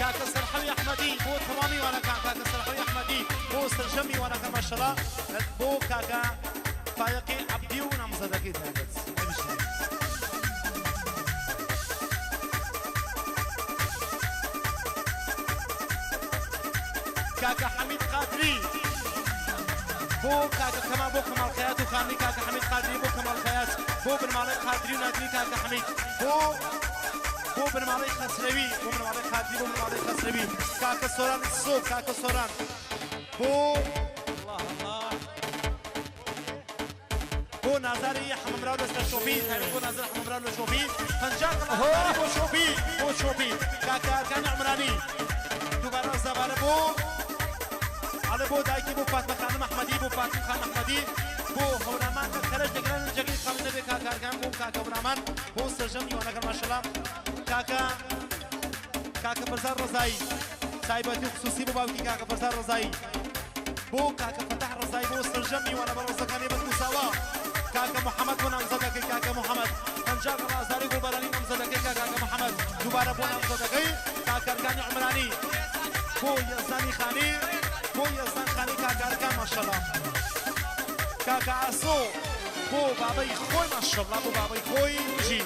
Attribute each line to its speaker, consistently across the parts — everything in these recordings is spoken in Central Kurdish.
Speaker 1: کاکە سەرحەوی ئەحمەدی بۆ تەوامی وانەکان کاکە سەرحەوی ئەحمەدی بۆ سەرجەمی وانەکان ماشەڵا بۆ کاکە فایەقی عەبدی و نامزەدەکەی تایبەت. کاکە حەمید قادری بۆ کاکە کەمال بۆ کەمال خەیات و خانمی کاکە حەمید قادری بۆ کەمال خەیات بۆ بنەماڵەی قادری و نادری کاکە حەمید بۆ بنەماڵەی خەسرەوی بۆ بنەماڵەی قادری بۆ بنەماڵەی خەسرەوی کاکە سۆران سۆب کاکە سۆران بۆ بۆ نازاری حەمەمراو لەسەر شۆپی تایبەت بۆ نازار حەمەمراو لە شۆپی 50 قەڵا بۆ شۆپی بۆ شۆپی کاکە ئەرکانی عومرانی دووبارە زەبارە بۆ ئەڵێ بۆ دایکی بۆ فاتمە خانم ئەحمەدی بۆ فاتم خان ئەحمەدی بۆ هەورامان کە کەرەج دەگرن جەگەی خاڵی نەبێ کاکە ئەرکان بۆ کاکە هەورامان بۆ سەرجەم میوانەکان ماشەڵا کاکە کاکە فەرزاد ڕەزایی تایبەتی و خصوصی بۆ باوکی کاکە فەرزاد ڕەزایی بۆ کاکە فەتاح ڕەزایی بۆ سەرجەم میوانە بەڕۆزەکانی بەتکوساوە کاکە محەممەد بۆ نامزەدەکەی کاکە محەممەد 50 گەڵا ئازاری گوڵبارانی نامزەدەکەی کاکە محەممەد دووبارە بۆ نامزەدەکەی کاکە ئەرکانی عومرانی بۆ یەزدانی خانی بۆ یەزدان خانی کاکە ئەرکان ماشەڵا کاکە ئاسۆ بۆ بابەی خۆی ماشەڵا بۆ بابەی خۆی بژی.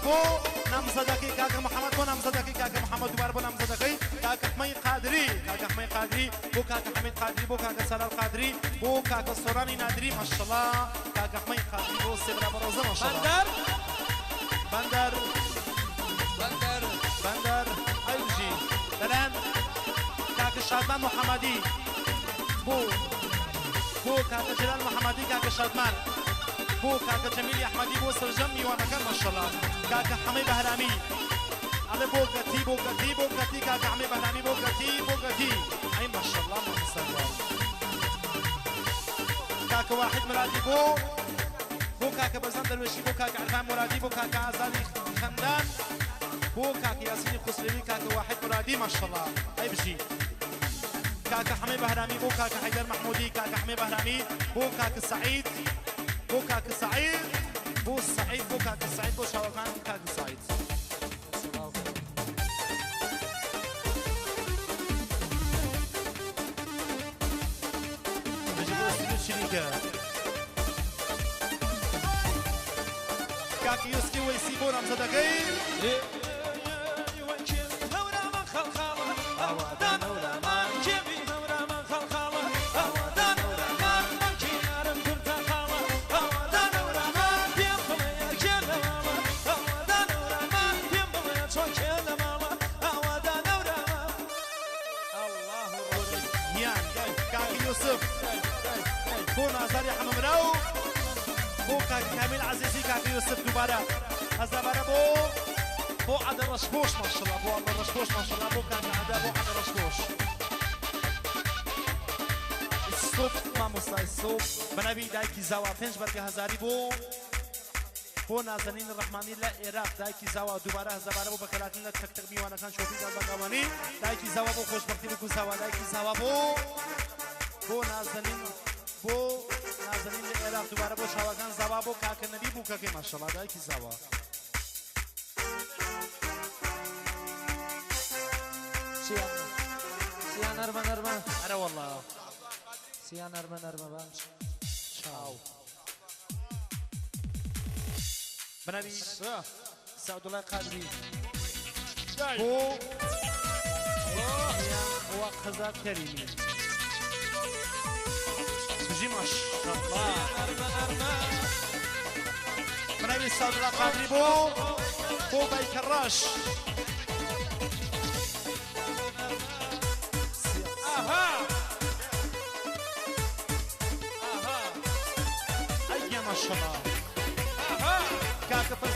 Speaker 1: بۆ نامزەدەکەی کاکە محەممەد بۆ نامزەدەکەی کاکە محەممەد دووبارە بۆ نامزەدەکەی کاکە حمەی قادری کاکە حمەی قادری بۆ کاکە حەمید قادری بۆ کاکە سالار قادری بۆ کاکە سۆرانی نادری ماشەڵا کاکە حمەی قادری بۆ سێ برا بەڕۆزە ماشەڵا. بەندەر بەندەر بەندەر ئەی بژی لەلایەن کاکە شادمان محەممەدی بۆ بۆ کاکە جەلال محەممەدی کاکە شادمان بۆ کاکە جەمیلی ئەحمەدی بۆ سەرجەم میوانەکان ماشەڵا کاکە حەمەی بەهرامی ئەڵێ بۆ گەتی بۆ گەتی بۆ گەتی کاکە حەمەی بەهرامی بۆ گەتی بۆ گەتی ئەی ماشەڵا مامۆستا کاکە واحید مرادی بۆ بۆ کاکە بەزان دەروێشی بۆ کاکە عرفان مرادی بۆ کاکە ئازادی خەندان بۆ کاکە یاسینی خوسرەوی کاکە واحید مرادی ماشەڵا ئەی بژی کاکە حەمەی بەهرامی بۆ کاکە حەیدەر مەحموودی کاکە حەمەی بەهرامی بۆ کاکە سەعید بۆ کاکە سەعید بۆ سەعید بۆ کاکە سەعید بۆ چاوەکان کاکە سەعید. بژی بۆ سینو چریکە کاکە یوسفی وەیسی بۆ نامزەدەکەی بۆ نازاری حەمەمراو بۆ کاک کامیل عەزیزی کاکە یوسف دووبارە هەزارە بۆ بۆ عەدە ڕەشپۆش ماشەڵا بۆ عەدە ڕەشپۆش ماشەڵا بۆ کاکە عەدە بۆ عەدە ڕەشپۆش. سوپ مامۆستای سوپ بەناوی دایکی زاوا 5 بەرگە هەزاری بۆ بۆ نازەنین ڕەحمانی لە عێراق دایکی زاوا دووبارە هەزارە بۆ بەخێرهاتن لە تەک تەک میوانەکان شۆپی داڵبەگاوانی دایکی زاوا بۆ خۆشبەختی بکو زاوا دایکی زاوا بۆ بۆ نازەنین بۆ نازەنین لە عێراق دووبارە بۆ چاوەکان زاوا بۆ کاکە نەبی بووکەکەی ماشەڵا دایکی زاوا.
Speaker 2: سیا نەرمە نەرمە
Speaker 1: ئەرە وەڵا
Speaker 2: سیا نەرمە نەرمە باش
Speaker 1: چاو بەناوی سەعدوڵای قادری بۆ وا قەزا کەریمی بژی ماشەڵا بەناوی سەعدوڵا قادری بۆ بۆ بایکەڕەش ئەی ماشەڵا کاکە فەرزاد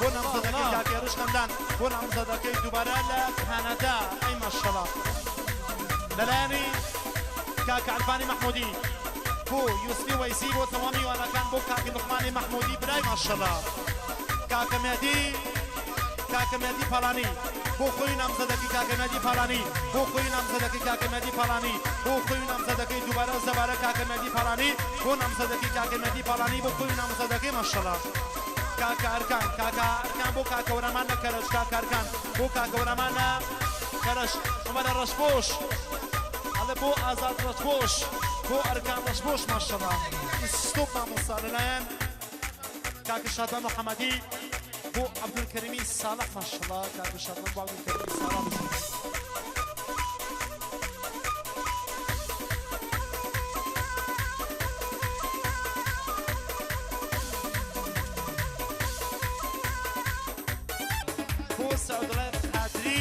Speaker 1: بۆ نامزەدەکەی کاکە هێرش خەندان بۆ نامزەدەکەی دووبارە لە کەنەدا ئەی ماشەڵا لەلایەنی کاکە عەرفانی مەحمودی بۆ یوسفی وەیسی بۆ تەوامی وانەکان بۆ کاکە لوقمانی مەحمودی برای ماشەڵا کاکە مێدی کاکە مێدی پاڵانی بۆ خۆی نامزەدەکەی کاکە مێدی پاڵانی بۆ خۆی نامزەدەکەی کاکە مێدی پاڵانی بۆ خۆی نامزەدەکەی دووبارە زەبارە کاکە مێدی پاڵانی بۆ نامزەدەکەی کاکە مێدی پاڵانی بۆ خۆی نامزەدەکەی ماشەڵا کاکە ئەرکان کاکە ئەرکان بۆ کاکە وەرامان لە کەرەج کاکە ئەرکان بۆ کاکە وەرامان لە کەرەج عومەرە ڕەشپۆش ئەڵێ بۆ ئازاد ڕەشپۆش بۆ ئەرکان ڕەشپۆش ماشەڵا ستۆپ مامۆستا لەلایەن کاکە شادمان محەممەدی بۆ عەبدولکەریمی ساڵح ماشەڵا کاکە شادمان بۆ عەبدولکەریمی ساڵح بژی. بۆ سعودڵای قادری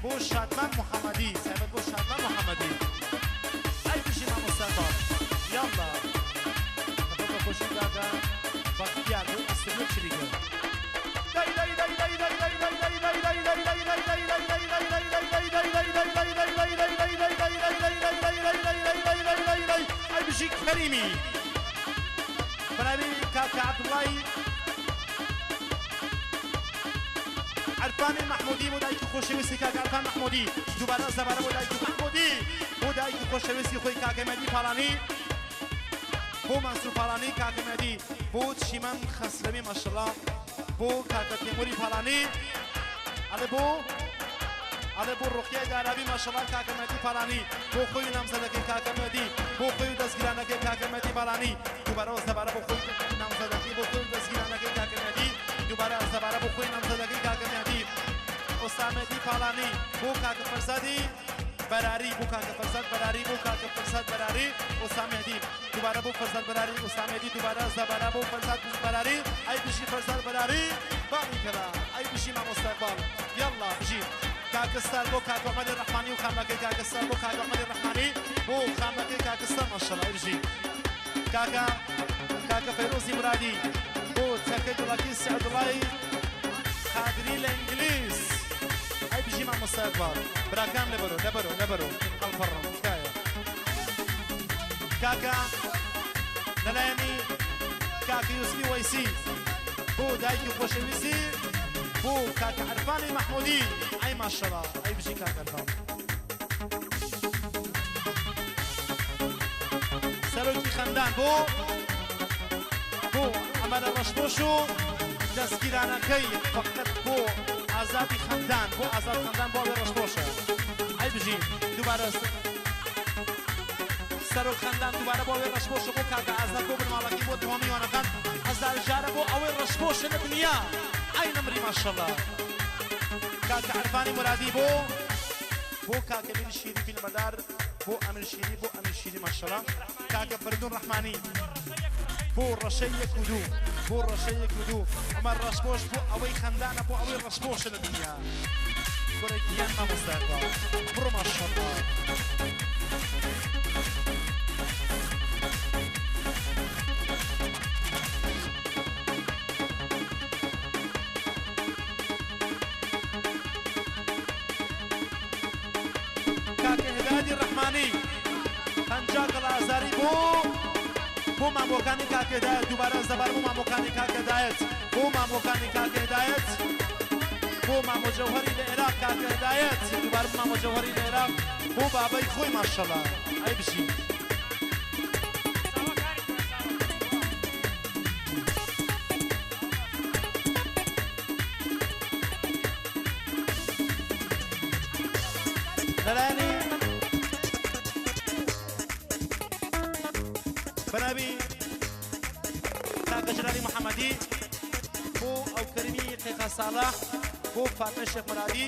Speaker 1: بۆ شادمان محەممەدی تایبەت بۆ شادمان محەممەدی ئەی بژی مامۆستا باڵ یاڵڵا بە خۆشی کاکە بەختیار بۆ ئەستۆ چریکە ئەی بژی کەریمی بەناوی کاکە عەبدوڵای عەرفانی مەحمودی بۆ دایکی خۆشەویستی کاکە عەرفان مەحمودی دووبارە زەبارە بۆ دایکی مەحمودی بۆ دایکی خۆشەویستی خۆی کاکە مەدی پاڵانی بۆ مەنسوور پاڵانی کاکە مەدی بۆ چیمەن خەسرەوی ماشەڵا بۆ کاکە تێموری پاڵانی ئەڵێ بۆ ئەڵێ بۆ ڕوقیای دارابی ماشەڵا کاکە مەدی پاڵانی بۆ خۆی نامزەدەکەی کاکە مەدی بۆ خۆی و دەستگیرانەکەی کاکە مەدی پاڵانی دووبارە زەبارە بۆ خۆی نامزەدەکەی بۆ خۆی و دەستگیرانەکەی کاکە مەدی دووبارە زەبارە بۆ خۆی نامزەدەکەی کاکە مەدی ئوسامەدی پاڵانی بۆ کاکە فەرزادی بەراری بۆ کاکە فەرزاد بەراری بۆ کاکە فەرزاد بەراری ئوسامەدی دووبارە بۆ فەرزاد بەراری ئوسامەدی دووبارە زەبارە بۆ فەرزاد بەراری ئەی بژی فەرزاد بەراری باڵی کەرا ئەی بژی مامۆستا باڵ یاڵڵا بژی کاکە ستار بۆ کاکە عومەری ڕەحمانی و خانمەکەی کاکە ستار بۆ کاکە عومەری ڕەحمانی بۆ خانمەکەی کاکە ستار ماشەڵا ئەی بژی کاکە کاکە فەیروزی مرادی بۆ چەکەی دڵەکی سعدوڵای قادری لە ئینگلیز ئەی بژی مامۆستا باڵ براکان لەبەرۆ لەبەرۆ لەبەرۆ هەڵپەڕم تکایە کاکە لەلایەنی کاکە یوسفی وەیسی بۆ دایکی خۆشەویستی بۆ کاکە عەرفانی مەحمودی ئەی ماشەڵا ئەی بژی کاکە عەرفان سەرۆکی خەندان بۆ بۆ ئەمەرە ڕەشپۆش و دەستگیرانەکەی فەقەت بۆ ئازادی خەندان بۆ ئازاد خەندان بۆ ئەوەی ڕەشپۆشە ئەی بژی دووبارە سەرۆک خەندان دووبارە بۆ ئەوەی ڕەشپۆشە بۆ کاکە ئازاد بۆ بنەماڵەکەی بۆ تەوامی وانەکان هەزار جارە بۆ ئەوەی ڕەشپۆشە لە دنیا ئەی نەمری ماشەڵا کاکە عەرفانی مرادی بۆ بۆ کاکە میر شیری فیلمبەردار بۆ ئەمیر شیری بۆ ئەمیر شیری ماشەڵا کاکە فەریدون ڕەحمانی بۆ ڕەشەی یەک و دوو بۆ ڕەشەی یەک و دوو عومەر ڕەشپۆش بۆ ئەوەی خەندانە بۆ ئەوەی ڕەشپۆشە لە دنیا کوڕێک گیان مامۆستا بڕۆ ماشەڵا کاکە هدایەتی ڕەحمانی 50 گەڵ ئازاری بۆ بۆ مامۆکانی کاکە هدایەت دووبارە زەبار بۆ مامۆکانی کاکە هدایەت بۆ مامۆکانی کاکە هدایەت بۆ مامۆ جەوهەری لە عێراق کاکە هدایەت دووبارە بۆ مامۆ جەوهەری لە عێراق بۆ بابەی خۆی ماشەڵا ئەی بژی لەلایەنی بەناوی کاکە جەلالی محەممەدی بۆ ئەوکەریمی قێخا ساڵح بۆ فاتمە شێخ مرادی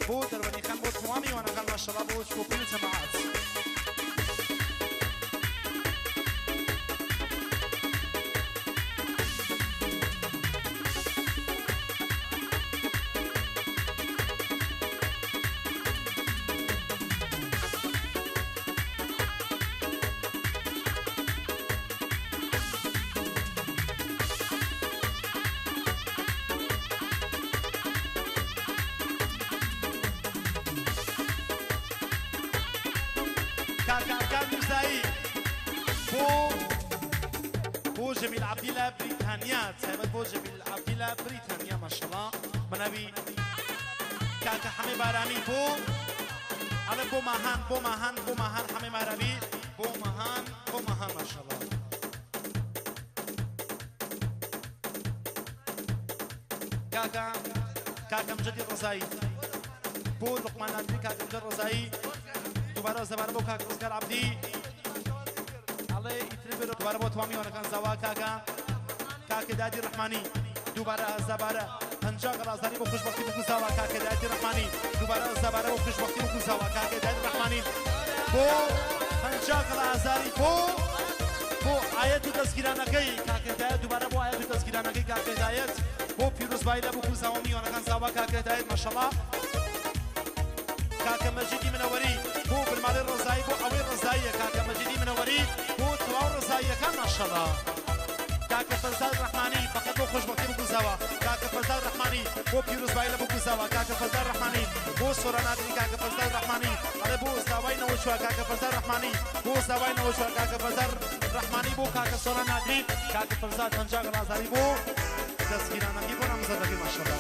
Speaker 1: بۆ دەروەنی خان بۆ تەوامی وانەکان ماشەڵا بۆ چکۆپی و جەماعەت کاکە ئەرکان میرزایی بۆ بۆ جەمیل عەبدی لە بریتانیا تایبەت بۆ جەمیل عەبدی لە بریتانیا ماشەڵا بەناوی کاکە حەمێ بارامی بۆ ئەڵێ بۆ ماهان بۆ ماهان بۆ ماهان حەمێ بارامی بۆ ماهان بۆ ماهان ماشەڵا کاکە کاکە مجدی ڕەزایی بۆ لوقمان نادری کاکە مجد ڕەزایی دووبارە زەبارە بۆ کاکە ڕزگار عەبدی ئەڵێ ئیتر بێرە دووبارە بۆ تەوامی وانەکان زاوا کاکە کاکە دادی ڕەحمانی دووبارە زەبارە 50 غەڵازاری بۆ خوشبەختی بکو زاوا کاکە دادی ڕەحمانی دووبارە زەبارە بۆ خوشبەختی بکو زاوا کاکە دادی ڕەحمانی بۆ 50 غەڵازاری بۆ بۆ ئایەت و دەستگیرانەکەی کاکە هیدایەت دووبارە بۆ ئایەت و دەستگیرانەکەی کاکە هیدایەت بۆ پیرۆزبایی لە بکو زاوا میوانەکان زاوا کاکە هیدایەت ماشەڵا کاکە مەجیدی منەوەری بۆ بنەماڵەی ڕەزایی بۆ ئەوەی ڕەزاییە کاکە مەجیدی منەوەری بۆ تەواو ڕەزاییەکان ماشەڵا کاکە فەرزاد ڕەحمانی فقط بۆ خۆشبەختی بگوزاوە کاکە فەرزاد ڕەحمانی بۆ پیرۆزبایی لە بگوزاوە کاکە فەرزاد ڕەحمانی بۆ سۆرانادری کاکە فەرزاد ڕەحمانی ئەڵێ بۆ زاوای نەوەچوار کاکە فەرزاد ڕەحمانی بۆ زاوای نەوەچوار کاکە فەرزاد ڕەحمانی بۆ کاکە سۆران نادری کاکە فەرزاد 50 غەڵازاری بۆ دەستگیرانەکەی بۆ نامزەدەکەی ماشەڵا.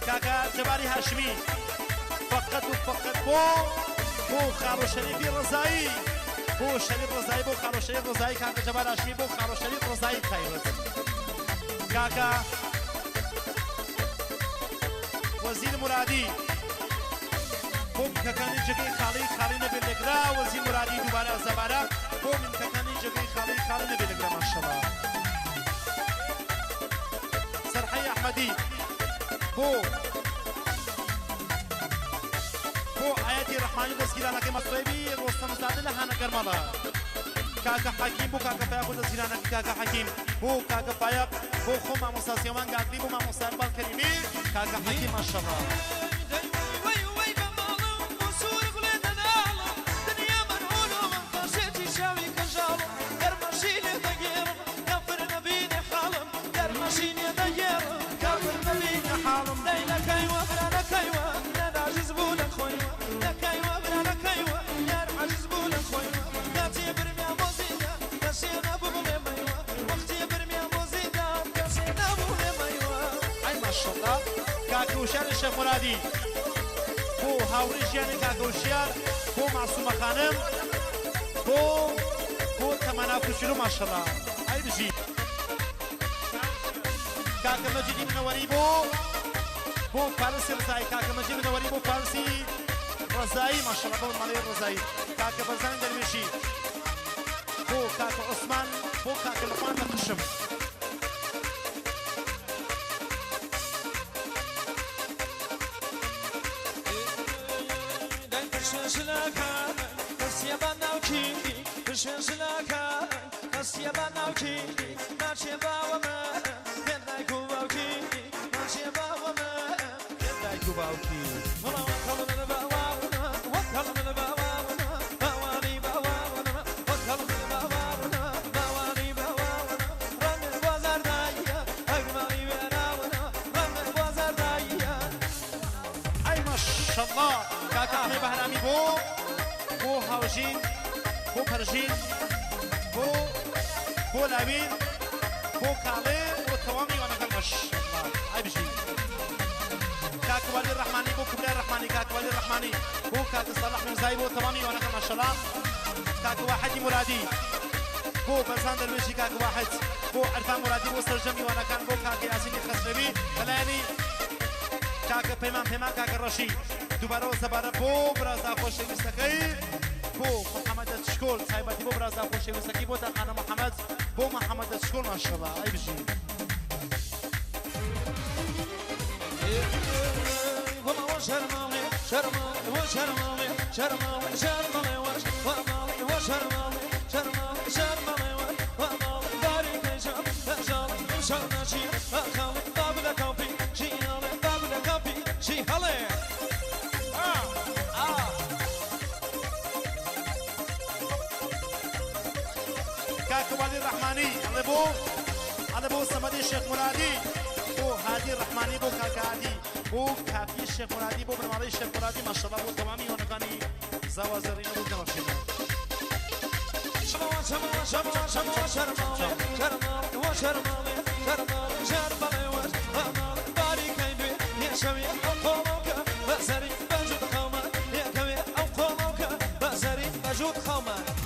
Speaker 1: کاکە جەباری هاشمی فقط و فقط بۆ بۆ خاڵۆ شەریفی ڕەزایی بۆ شەریف ڕەزایی بۆ خاڵۆ شەریف ڕەزایی کاکە جەبار هاشمی بۆ خاڵۆ شەریف ڕەزایی تایبەت کاکە وەزیر مرادی بۆ منکەکانی جێگەی خاڵی خاڵی نەبێت لێگرا وەزیر مرادی دووبارە زەبارە بۆ منکەکانی جێگەی خاڵی خاڵی نەبێت لێگرا ماشەڵا سەرحەی ئەحمەدی بۆ بۆ ئاەتی ڕەحمانی دەستگیرانەکەی مەسڕێبی ڕۆستەمزادە لە هانە گەرمەڵە کاکە حەکیم بۆ کاکە فایەق و دەستگیرانەکەی کاکە حەکیم بۆ کاکە فایەق بۆ خۆ مامۆستا سێوان گاگری بۆ مامۆستا ئەقبال کەریمی کاکە حەکیم ماشەڵا. کاکە وشیار شێخ مرادی بۆ هاوڕێی ژیانی کاکە وشیار بۆ مەعسومە خانم بۆ بۆ تەمەنا کوچولو ماشەڵا ئەی بژی کاکە مەجیدی منەوەری بۆ بۆ فارسی ڕزایی کاکە مەجید منەوەری بۆ فارسی ڕەزایی ماشەڵا بۆ ماڵی ڕەزایی کاکە بەرزانی دەروێشی بۆ کاکە عوسمان بۆ کاکە لوقمان لە قشم ئەی ماشەڵا کاکە ئەحمەد بەهرامی بۆ بۆ هاوژین بۆ پەرژین بۆ بۆ لاوین بۆ کاڵێ بۆ تەوامی وانەکان ماشەڵا ئەی بژی کاکە وەلی ڕەحمانی بۆ کوبرای ڕەحمانی کاکە وەلی ڕەحمانی بۆ کاکە ساڵح میرزایی بۆ تەوامی وانەکان ماشەڵا کاکە واحدی مرادی بۆ بەرزان دەروێشی کاکە واحد بۆ عرفان مرادی بۆ سەرجەمی وانەکان بۆ کاکە یاسینی خەسرەوی بەلایەنی کاکە پەیمان پەیمان کاکە ڕەشی دووبارەوە سەبارە بۆ برازا خۆشەویستەکەی بۆ محەممەد چکۆل تایبەتی بۆ برازا خۆشەویستەکەی بۆ تاقانە محەممەد بۆ محەممەد چکۆل ماشەڵا ئەی بژی. بۆ ئەڵێ بۆ سەمەدی شێخ مرادی بۆ هادی ڕەحمانی بۆ کاکە هادی بۆ کافی شێخ مرادی بۆ بنەماڵەی شێخ مرادی ماشەڵڵا بۆ تەوامی یۆنەکانی زاوا زەڕینە بۆ گەڵەشێنە.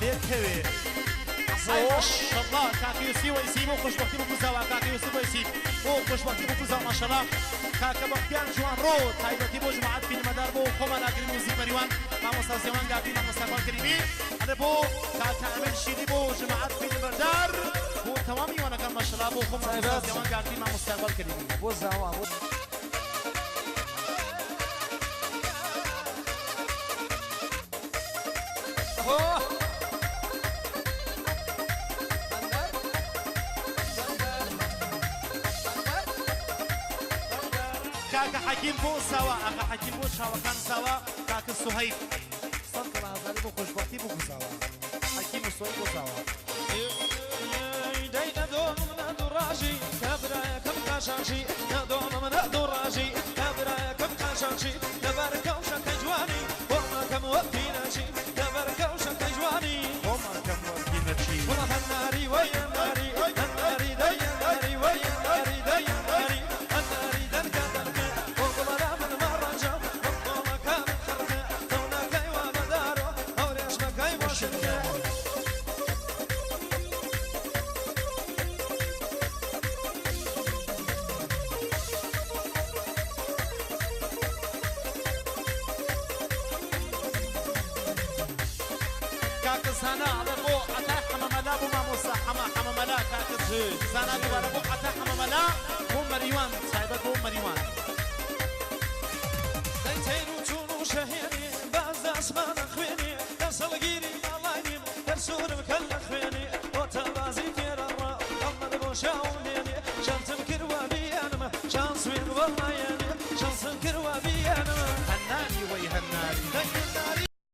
Speaker 1: لێکەوێ ماشەڵڵا کاکە یوسفی وەیسی بۆ خۆشبەختی بۆ زاوا کاکە یوسف وەیسی بۆ خۆشبەختی بۆ زاوا ماشەڵڵا کاکە بەختیار جوانڕۆ تایبەتی بۆ جماعەت فیلمەدار بۆ خۆمان ئاگری موزیک مەریوان مامۆستا زێوان گاپی مامۆستا کاک کەریمی ئەڵێ بۆ کاکە ئەمین شیری بۆ جماعەت فیلمبەردار بۆ تەوامی وانەکان ماشەڵڵا بۆ خۆمان مامۆستا زێوان گاپی مامۆستا کاک کەریمی
Speaker 2: بۆ زاوا بۆ
Speaker 1: کاکە حەکیم بۆ ساوا ئاقا حەکیم بۆ چاوەکان ساوا کاکە سوهەیب 100 کەڵە هەزاری بۆ خۆشبەختی بۆ ساوا حەکیم و سوهەیب بۆ ساوا.
Speaker 2: دەی نەدۆمم نەدوڕاژی کابرایەکەم قاشانشی نەدۆمم نەدوڕاژی کابرایەکەم قاشانشی لەبەر کەوشەکەی جوانی بۆمەکەم وەکی نەچی لەبەر کەوشەکەی جوانی
Speaker 1: بۆمەکەم وەکی نەچی.
Speaker 2: وڵا هەناری وەیەناری هەناری دەیەناری وەیەناری دەیەناری هەناری دەنکە دەنکە بۆ گوڵەرا من مەڕەنجە بۆ قۆڵەکانم خڕکە تەونەکەی وا بەدارۆ هەورێشمەکەی بۆ شلکە.
Speaker 1: کاکە زانا ئەڵێ بۆ عەتای حەمەمەلا بۆ مامۆستا حەمە حەمەمەلا کاکە زانا دووبارە بۆ عەتای حەمەمەلا بۆ مەریوان تایبەت بۆ مەریوان.
Speaker 2: دەی تێر و چوون و شەهێنێ باز ئاسمانە خوێنێ دەسەڵگیری ماڵاینیم دەرسوورم کەل لە خوێنێ بۆ تەبازی تێرەڕا ئەمەد بۆ شاو